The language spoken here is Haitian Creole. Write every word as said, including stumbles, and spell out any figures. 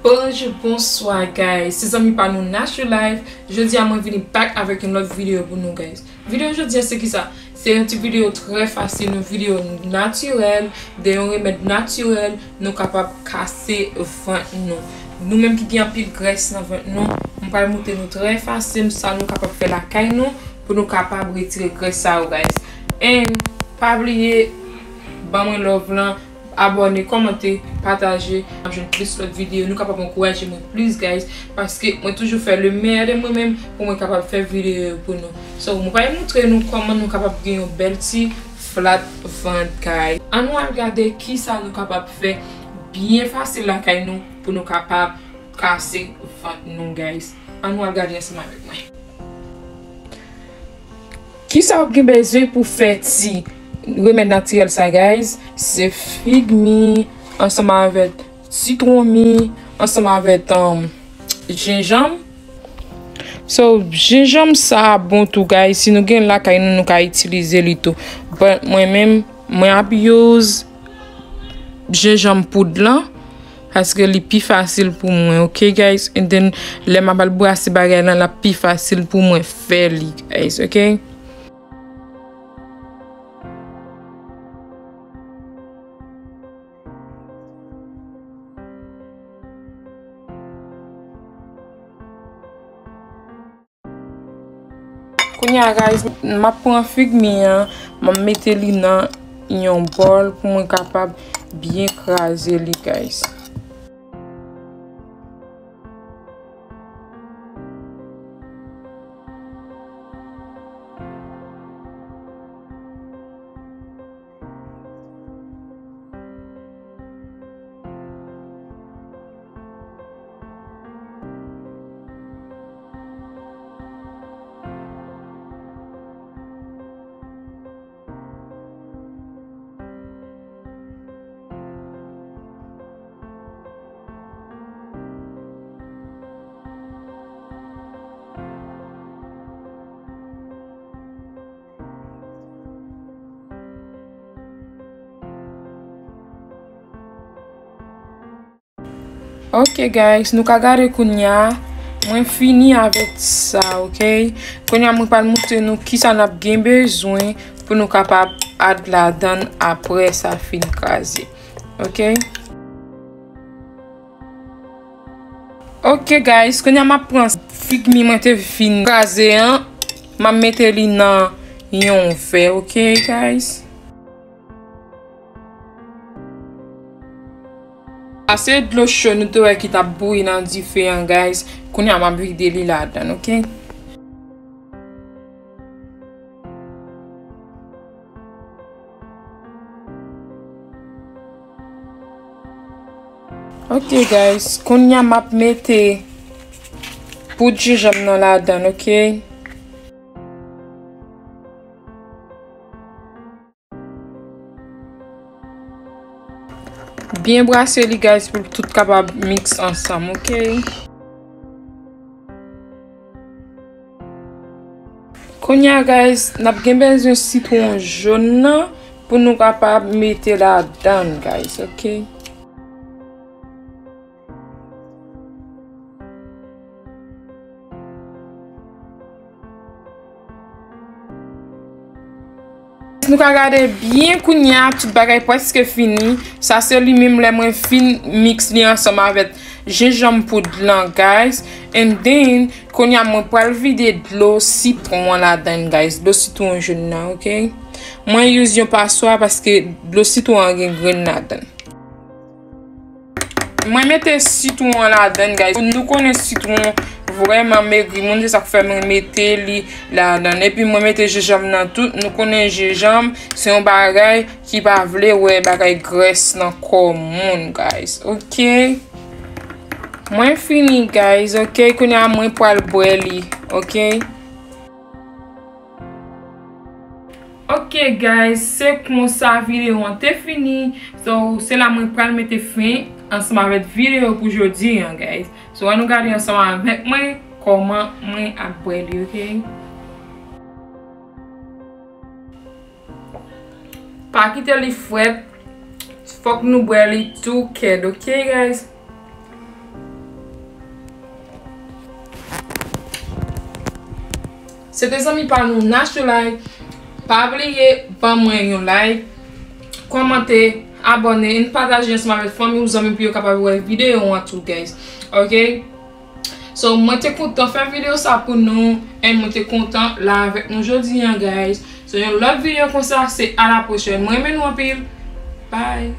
Bonjou, bonswa, guys. Se zanmi pa nou Nash Life. Jodi a, mwen vini back avèk yon lòt videyo pou nou, guys. Videyo jodi a, se ki sa? Se yon ti videyo trè fasil, yon videyo natirèl, de yon remèd natirèl, nou kapab kase vant nou. Nou menm ki gen anpil grès nan vant nou, mwen pral montre nou trè fasil sa nou kapab fè lakay nou pou nou kapab retire grès sa yo, guys. And pa bliye, ban mwen love lan, abòne, kòmante, pataje, n ap jwenn plis lòt videyo, nou kapab ankouraje mwen plis, guys, paske mwen toujou fè le meyè de mwen menm pou mwen kapab fè videyo yo pou nou. So, mwen pral montre nou kòman nou kapab gen yon bèl ti flat vant, guys. Ann nou al gade kisa nou kapab fè byen fasil lakay nou pou nou kapab kase vant nou, guys. Ann nou al gade ansanm avèk mwen. Kisa w gen bezwen pou fè ti remèd natirèl sa, guys? Se fig mi ansanm avèk sitwon mi ansanm avèk, um, jenjanm. So, jenjanm sa bon tou, guys. Si nou gen lakay nou, nou ka itilize li tou. But mwen menm, mwen ap use jenjanm poud lan, paske li pi fasil pou mwen, ok, guys? And then, lè m ap al brase bagay lan, l ap pi fasil pou mwen fè li, guys, ok? Kounye a, guys, m ap pran fig mi an, m ap mete li nan yon bòl pou mwen kapab byen kraze li, guys. Ok, guys, nou ka gade kounye a. Mwen fini avèk sa, ok? Kounye a, mwen pral montre nou kisa n ap gen bezwen pou nou kapab add ladan apre sa fin kraze. Ok? Ok, guys, kounye a m ap pran fig mi mwen te fin kraze an, m ap mete li nan yon vè, ok, guys? Sa se dlo cho nou te wè ki t ap bouyi nan dife an, guys. Kounye a m ap vide li ladan, ok? Ok, guys, kounye a m ap mete poud jenjanm nan ladan, ok? Byen brase li, guys, pou tout kapab mix ansanm, ok? Kounye a, guys, n ap gen bezwen sitwon jòn nan pou nou kapab mete ladan, guys, ok? Nou ka gade byen kounye a, tout bagay prèske fini. Sa se li menm lè mwen fin mix li ansanm avèk jenjanm poud lan, guys. And then, kounye a mwen pral vide dlo sitwon an ladan, guys. Dlo sitwon jòn nan, ok? Mwen use yon paswa paske dlo sitwon an gen grenn ladan. Mwen mete sitwon an ladan, guys. Nou konnen sitwon vrèman megri moun, se sa k fè mwen mete li ladan. Epi mwen mete jenjanm nan tou. Nou konnen jenjanm se yon bagay ki pa vle wè bagay grès nan kò moun, guys. Ok? Mwen fini, guys. Ok? Kounye a mwen pral bwè li. Ok? Ok, guys, se konsa videyo an te fini. So, se la mwen pral mete fen ansanm avèk videyo pou jodi an, guys. So, ann nou gade ansanm avèk mwen kòman mwen ap bwè li, ok? Pa kite li frèt. Fòk nou bwè li tou kèd, ok, guys? Se te zanmi pa nou Nash Live. Pa bliye ban mwen yon like, kòmante, abòne, and pataje ansanm avèk fanmi ou, zanmi pou yo kapab wè videyo an tou, guys. Ok? So, mwen te kontan fè videyo sa pou nou, and mwen te kontan la avèk nou jodi an, guys. So, yon lòt videyo konsa, se a la pwochèn. Mwen renmen nou anpil. Bye.